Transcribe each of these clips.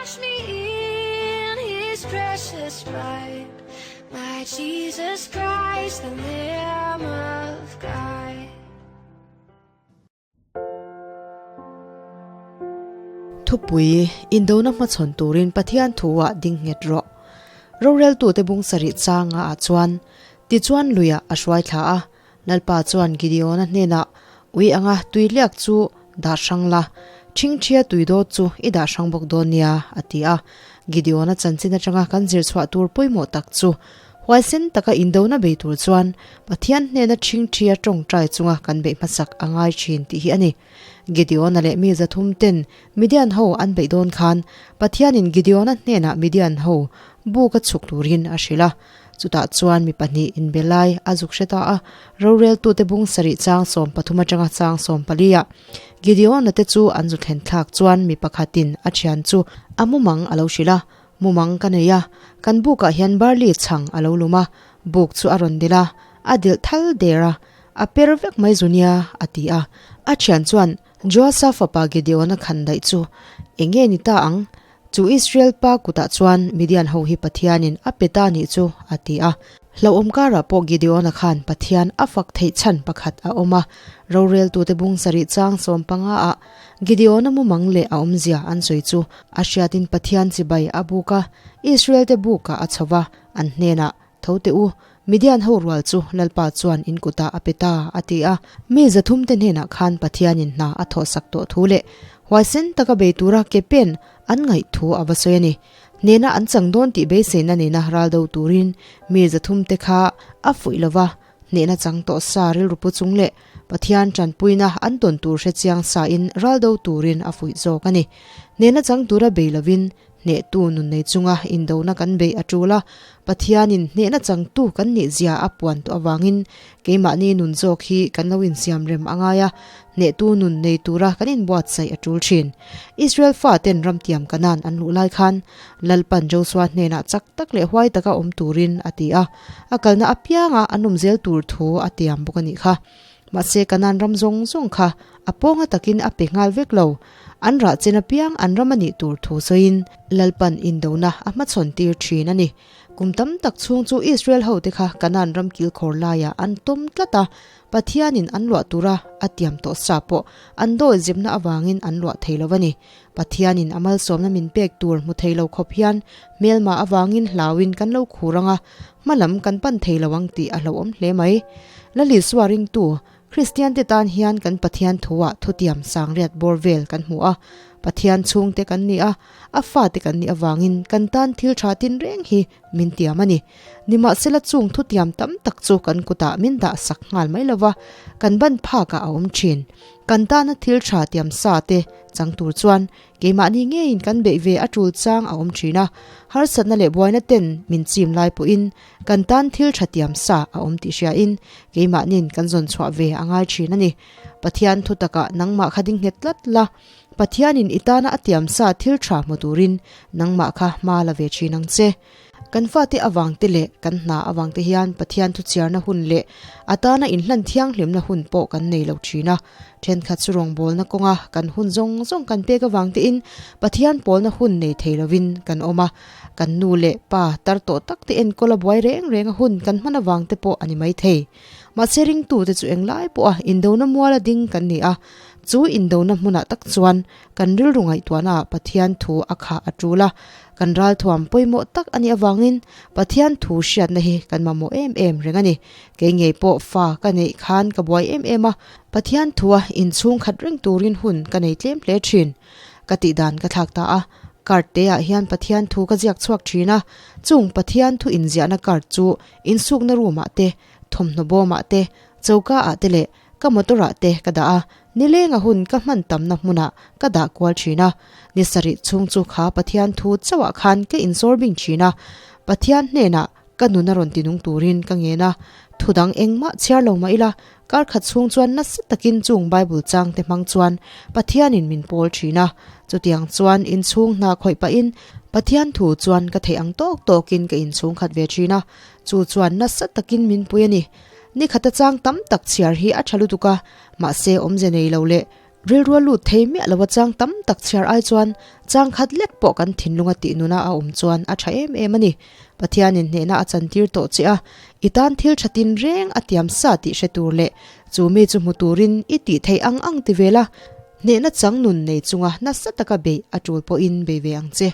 Wash me in his precious blood, my Jesus Christ, the Lamb of God. Thupui, Indona hmachhawn turin Pathian thu-ah ding nghet rawh. Roreltute bung sarih changa ah chuan, Tichuan luiah a hruai thla a, Lalpa chuan Gideona hnenah, Ui anga tui liak chu dah hrang la, ṭhingṭhia tui dawt chu i dah hrang bawk dawn nia, a ti a. Gideona chanchin aṭanga kan zir chhuah tur pawimawh tak chu, huaisen taka indona bei tur chuan Pathian hnena ṭhingṭhia ṭawngṭai chunga kan beih hmasak a ngai ṭhin tih hi a ni. Gideona leh mi zathum ten Midian ho an beih dawn khan Pathianin Gideona hnenah Midian ho buk a chhuk turin a hrilh a. Chutah chuan mi pahnih inbe lai a zuk hre ta a, roreltute bung sarih chang 13 atanga chang 14 ah Gideon-a te chu an zu thlen thlak chuan mi pakhatin a thian chu a mumang a lo hrilh a, Mumang ka nei a, kan bukah hian barley chhang a lo lum a, buk chu a rawn dilh a, a dilh thal der a, a per vek mai zu nia, a ti a. A thian chuan Joasa fapa Gideon-a khan daih chu eng nge ni ta ang? Chu Israel pa kutah chuan Midian ho hi Pathianin a pe ta nih chu, a ti a. Hlauhawm karah pawh Gideona khan Pathian a fak theih chhan pakhat a awm a. Roreltute bung sarih chang 15 ah Gideona mumang leh a awmzia an sawi chu a hriatin Pathian chibai a buk a, Israel-te bukah a chho va, an hnenah, Tho teh u, Midian ho rual chu Lalpa chuan in kutah a pe ta, a ti a. Mi zathumte hnenah khan Pathianin hna a thawhsak tawh thu leh huaisen taka bei tura ke pen an ngaih thu a va sawi a ni. Hnena an chang dawn tih beiseina nena ral do turin mi zathumte kha a fuih lo va, hnehna chang tawh sa rilru pu chung leh Pathian tanpuina an tawn tur hre chiang sain ral do turin a fuih zawk a ni. Hnehna chang tura bei lovin Hnehtu nun nei chunga indona kan beih a tul a, Pathianin hnehna changtu kan nih zia a puan tawh avangin keimahni nun zawk hi kan lo insiam rem a ngai a, hnehtu nun nei tura kan inbuatsaih a tul thin. Israel faten ramtiam Kanaan an luh lai khan Lalpan Josua hnenah chak tak leh huai taka awm turin a ti a, a kalna apianga an awm zel tur thu a tiam bawk a nih kha. Mahse Kanaan ram zawng zawng kha a pawnga takin a pe nghal vek lo. An rah chen apiang an ram a nih tur thu sawiin Lalpan indona a hmachhawn tir thin a ni. Kum tam tak chhung chu Israel hote kha Kanaan ram kilkhawr laiah an tawm tlat a, Pathianin an luah tura a tiam tawh sa pawh an dawi zepna avangin an luah thei lo a ni. Pathianin a malsawmna min pek tur hmu thei lo khawp hian hmelma avangin hlauin kan lo khur ang a, hmalam kan pan thei lo ang tih a hlauhawm hle mai. Lalisua ringtu, Kristiante tan hian kan Pathian thuah thutiam sangriat bawr vel kan hmu a, Pathian chhungte kan ni a, a fate kan nih avangin kan tan thil tha tinreng hi min tiam a ni. Nimahsela chung thutiam tam tak chu kan kutah min dah sak nghal mai lova, kan ban phakah a awm thin. Kan tana thil tha tiam sa te chang tur chuan keimahni ngeiin kan beih ve a tul chang a awm thin a, harsatna leh buaina ten min chim lai pawhin kan tan thil tha tiam sa a awm tih hriain keimahnin kan zawn chhuah ve a ngai thin a ni. Pathian thu takah nangmah kha ding nghet tlat la, Pathianin i tana a tiam sa thil tha hmu turin nangmah kha hma la ve thin ang che. Kan fate avang te leh kan hna avang te hian Pathian thuchhiarna hun leh a tana inhlan thianghlimna hun pawh kan nei lo thin a. Thenkhat chu rawngbawlna kawnga kan hun zawng zawng kan pek avang tein Pathian pawlna hun nei thei lovin kan awm a. Kan nu leh pa tar tawh tak te enkawl a buai reng reng a hun kan hman avang te pawh a ni mai thei. Mahse ringtute chu englai pawha indona muala ding kan ni a. Chu indona hmunah tak chuan kan rilru ngaihtuahnaah Pathian thu a khah a tul a, kan ralthuam pawimawh tak a nih avangin Pathian thu hriatna hi kan mamawh em em reng a ni. Kei ngei pawh fa ka neih khan ka buai em em a, Pathian thua inchhung khat reng turin hun ka nei tlem hle thin. Ka tihdan ka thlak ta a, card te ah hian Pathian thu ka ziak chhuak thin a, chung Pathian thu inziahna card chu insukna room ah te, thawmhnaw bawm ah te, choka ah te leh Ka motor ah te ka dah a, nileng a hun ka hman tamna hmunah ka dah kual thin a. Ni sarih chhung chu kha Pathian thu chauhah khan ka insawr bing thin a, Pathian hnenah ka nun a rawn tinung turin ka ngen a. Thu dang engmah chhiar lo mah ila, kar khat chhung chuan nasa takin chung Bible chang te hmang chuan Pathianin min pawl thin a. Chutiang chuan inchhung hna khawih pahin Pathian thu chuan ka theih ang tawk tawkin ka inchhung khat ve thin a, chu chuan nasa takin min pui a ni. Ni khata chang tam tak chhiar hi a tha lutuk a, mahse awmze nei lo leh Rilru a lut thei miah lo a chang tam tak chhiar ai chuan chang khat lek pawh kan thinlunga tih nuna a awm chuan a tha em em a ni. Pathianin hnehna a chantir tawh che a, i tan thil tha tin reng a tiam sa tih hre tur leh chu mi chu hmu turin i tih theih ang ang ti vel a, hnehna chang nun nei chunga nasa taka beih a tul pawhin bei ve ang che.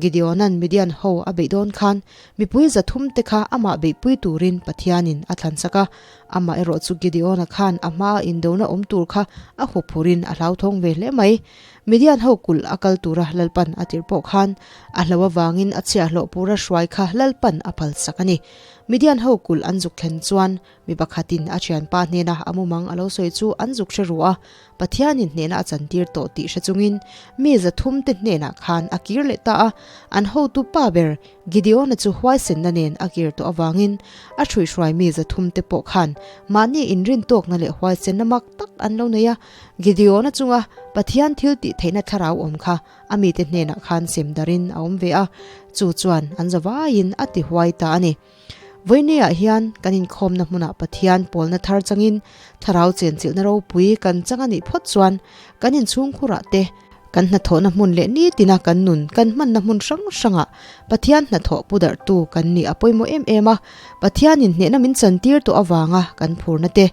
Gideona'n Midian ho a beih dawn khan mipui zathum te kha amah beihpui turin Pathianin a thlansak a. Amah erawh chu Gideona khan a hmaa indona awm tur kha a huphurin a hlauthawng ve hle mai. Midian ho kulh a kal tura Lalpan a tirh pawh khan a hlo avangin a chhiahhlawh pura hruai kha Lalpan a phalsak a ni. Midian ho kulh an zuk thlen chuan Mi pakhatin a thianpa hnena a mumang a lo sawi chu an zuk hre ruh a, Pathianin hnena a chantir tawh tih hre chungin mi zathumte hnenah khan a kir leh ta a. An hotu pa ber Gideona chu huaisenna nen a kir tawh avangin a hruihhruai mi zathumte pawh khan mahni inrintawkna leh huaisenna mak tak an lo nei a. Gideona chunga Pathian thil tih theihna thlarau awm kha a mite hnenah khan sem darin a awm ve a, chu chuan an zavaiin a ti huai ta a ni. Vawinia hian kan inkhawmna hmunah Pathian pawlna thar changin thlarau chenchilhna ropui kan chang a nih phawt chuan kan inchhungkhurah te, kan hnathawhna hmun leh nitina kan nun kan hmanna hmun hrang hrangah Pathian hnathawh pu darhtu kan nih a pawimawh em em a. Pathianin hnehna min chantir tawh avanga kan phurna te,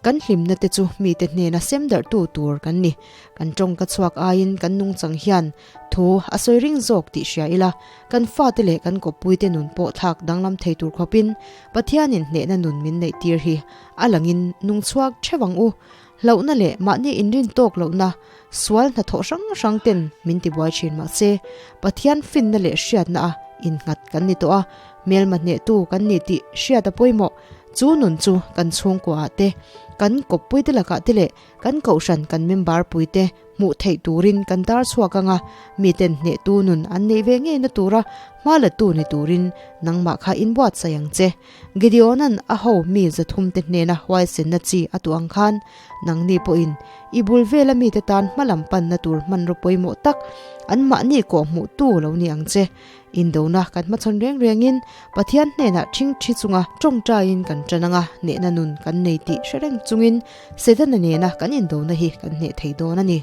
kan hlimna te chu mite hnena sem darhtu tur kan ni. Kan tawngka chhuak aiin kan nungchang hian Thu a sawi ring zawk tih hria ila, kan fate leh kan kawppuite nun pawh thlak danglam thei tur khawpin Pathianin hnehna nun min neih tir hi a langin nung chhuak theuh ang u. Hlauhna leh mahni inrin tawk lohna sual hnathawh hrang hrang ten min tibuai thin mahse, Pathian finna leh hriatna a innghat kan ni tawh a, hmelma hnehtu kan ni tih hriat a pawimawh. Chu nun chu kan chhungkuaah te, kan kawppuite lakah te leh kan kohhran kan member puite hmuh theih turin kan tar chhuak ang a, miten hnehtu nun an neih ve ngeina tura hma la tu ni turin nangmah kha inbuatsaih ang che. Gideona'n a ho mi zathumte hnena huaisenna chi a tuh ang khan nangni pawhin i bul vela mite tan hma lam panna tur hmanraw pawimawh tak anmahni kawhhmuhtu lo ni ang che. Indona kan hmachhawn reng rengin Pathian hnenah ṭhingṭhi chunga ṭawngṭaiin kan ṭan ang a, hnehna nun kan nei tih hre reng chungin Setana nena kan indona hi kan hneh thei dawn a ni.